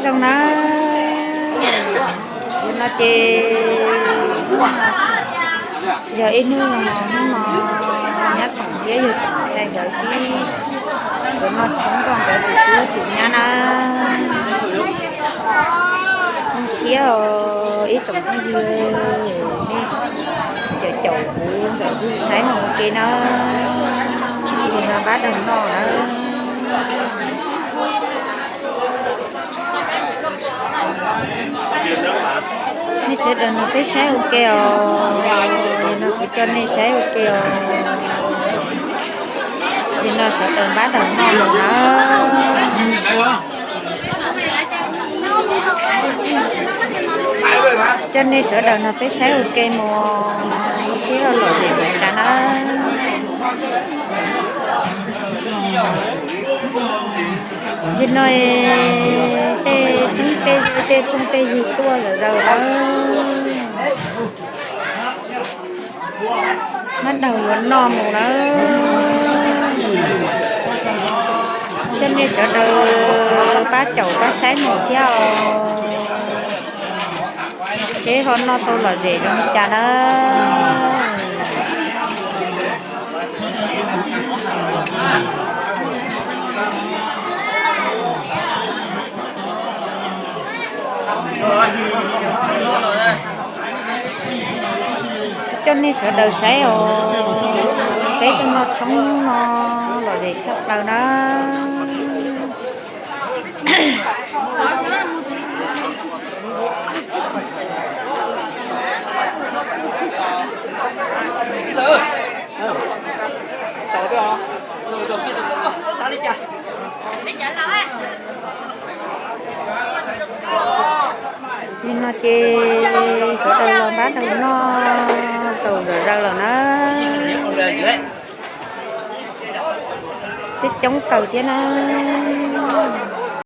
Zoo na, yog no ces yog ib hnub no, hnub no nyab Toom thiab yawg Toom nkawd sib, nkawd noj tshoob rau nkawd tus tub tus nyab na. Zoo siab os ib tsoom phooj ywg, nej caum caum kuv ntawm kuv saib mus ua ke na, tus no pab daug noj na. Nej sawv daws no peb saib ua ke os, no kuv coj nej saib ua ke os. Tus no sawv daws pab daug noj mus na. Coj nej sawv daws no peb saib ua ke mus, seb ho lom zem npaum cas na. Nim no tej txheeb tej ze tej phooj tej ywg tuaj zom zaws lawm. Pab daug yuav noj mus lawm. Coj nej sawv daws pab caum pab saib mus thiab os, seb ho noj tau lom zem zoo li cas na. Coj nej sawv daws saib os, peb tuaj noj tshoob no lom zem tshaj plaws na. Nim no ces sawv daws los pab daug noj tau zom zaws lawm na. Coob coob kawg thiab na.